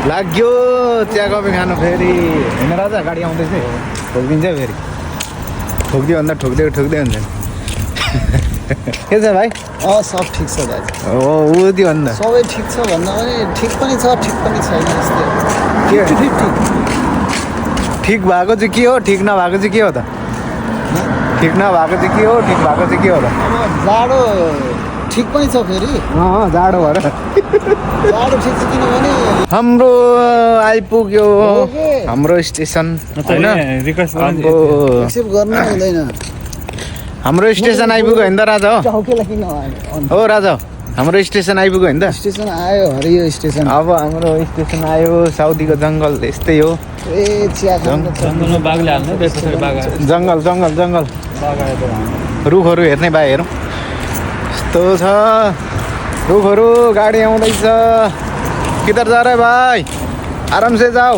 लाग्यो चिया कफी खानु फेरि होइन राजा गाडी आउँदैछ ठोकिदिन्छ फेरि ठोकिदियो भन्दा ठोक्दै हुन्छ के छ भाइ सब ठिक छ दाजु हो ऊ त्यो भन्दा सबै ठिक छ भन्दा पनि ठिक पनि छ ठिक पनि छैन जस्तै के 50-50 ठिक भएको चाहिँ के हो ठिक नभएको चाहिँ के हो त ठिक नभएको चाहिँ के हो ठिक भएको चाहिँ के हो त अब जाडो ठिक पनि छ फेरि जाडो भएर जाडो ठिक छ किनभने हाम्रो आइपुग्यो हो के? हाम्रो स्टेसन होइन एक्सेप्ट गर्नु हुँदैन हाम्रो स्टेसन आइपुग्यो होइन त राजा हो चौकेलाई किन आयो हो राजा हाम्रो स्टेसन आइपुग्यो होइन त स्टेसन आयो हरियो स्टेसन अब हाम्रो स्टेसन आयो साउदीको जङ्गल यस्तै हो ए चिया खानु छ जङ्गलमा बाघले हाल्ने त्यसपछि बाघ आयो जङ्गल बाघ आयो त रुखहरू हेर्ने बाई हेरौँ यस्तो छ रुखहरू गाडी आउँदैछ किधर जा रहे भाइ आराम से जाऊ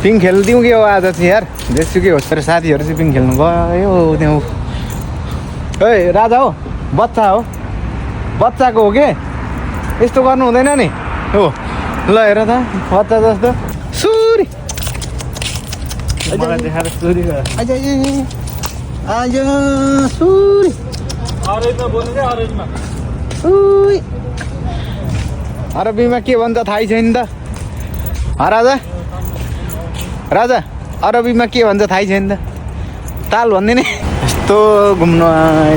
पिङ खेलिदिउँ कि हो आज चाहिँ यार जेसुकै होस् तर साथीहरू चाहिँ पिङ खेल्नु गयो त्यहाँ ए राजा हो बच्चा हो बच्चाको हो के यस्तो गर्नु हुँदैन नि हो ल हेर त बच्चा जस्तो सुरी मलाई देखाएर चोरी गर आज सुरी अरेजमा बोल्नु क्या अरेजमा उई अरबीमा के भन्छ थाहै छैन त राजा राजा अरबीमा के भन्छ थाहै छैन त ताल भनिदिने यस्तो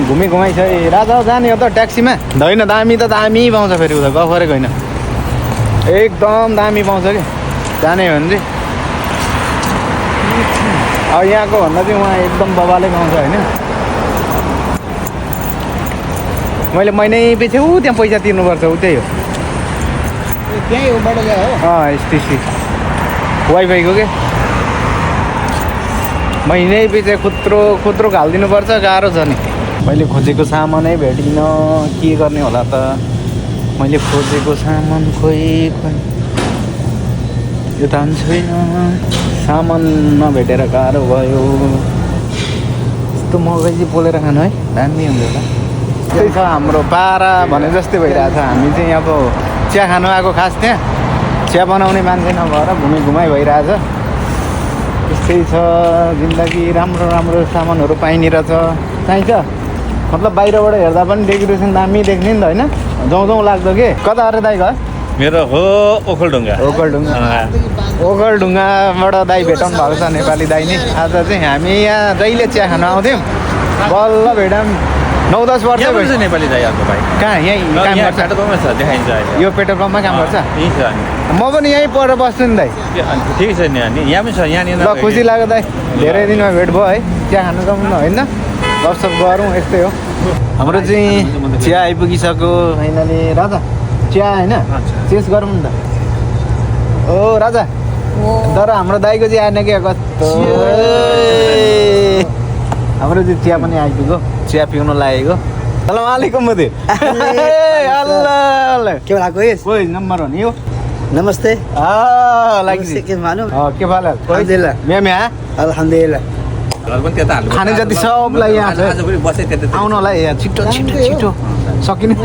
घुमी घुमाइ छ राजा जाने हो त ट्याक्सीमा होइन दामी त दामी पाउँछ फेरि उता गफ गरेको होइन एकदम दामी पाउँछ कि जाने हो भने चाहिँ अब यहाँको भन्दा चाहिँ उहाँ एकदम बबाले पाउँछ होइन मैले महिनै पछि त्यहाँ पैसा तिर्नुपर्छ त्यही हो त्यहीँ हो बडा ल्यायो हो यस्तै वाइफाईको के महिनै पछि खुत्रो हालिदिनुपर्छ गाह्रो छ नि मैले खोजेको सामानै भेटिनँ के गर्ने होला त मैले खोजेको सामान खोइ यो त छैन सामान नभेटेर गाह्रो भयो यस्तो मगैजी पोलेर खानु है दामी हुन्छ होला त्यही छ हाम्रो पारा भने जस्तै भइरहेछ हामी चाहिँ अब चिया खानु आएको खास त्यहाँ चिया बनाउने मान्छे नभएर घुमाइ भइरहेछ त्यस्तै छ जिन्दगी राम्रो सामानहरू पाइने रहेछ चाहिन्छ मतलब बाहिरबाट हेर्दा पनि डेकोरेसन दामी देख्ने नि त होइन जाउँ लाग्दो के कता अरे दाइ घर मेरो हो ओखलढुङ्गा ओखलढुङ्गाबाट दाइ भेटाउनु भएको छ नेपाली दाइ नै आज चाहिँ हामी यहाँ जहिले चिया खानु आउँथ्यौँ बल्ल भेटौँ 9-10 वर्ष भयो नेपाली दाइ अर्को भाइ कहाँ यहीँ काम गर्छ पेट्रोलपम्पमा छ देखाइन्छ अहिले यो पेट्रोल पम्पमा काम गर्छ यहीँ छ अनि म पनि यहीँ परेर बस्छु नि दाइ ठिकै छ नि अनि यहाँ पनि छ यहाँनिर ल खुसी लाग्यो दाइ धेरै दिनमा भेट भयो है चिया खानु जाउँ न होइन गफसफ गरौँ यस्तै हो हाम्रो चाहिँ चिया आइपुगिसक्यो फाइनली राजा चिया होइन चेस गरौँ नि त ओ राजा तर हाम्रो दाइको चाहिँ आएन क्या कस्तो हाम्रो चाहिँ चिया पनि आइपुग्यो चिया पिउनु लागेको सलाम वालेकुम मोदी अल्लाह के भएको यस कोही नम्बर हो नि यो नमस्ते लागि के मानु के भाल अल्हम्दुलिल्लाह म्या अल्हम्दुलिल्लाह पनि त्यता हाल्नु खाने जति सबलाई यहाँ छ आज पनि बसेँ त्यता आउनु होला यहाँ छिटो सकिने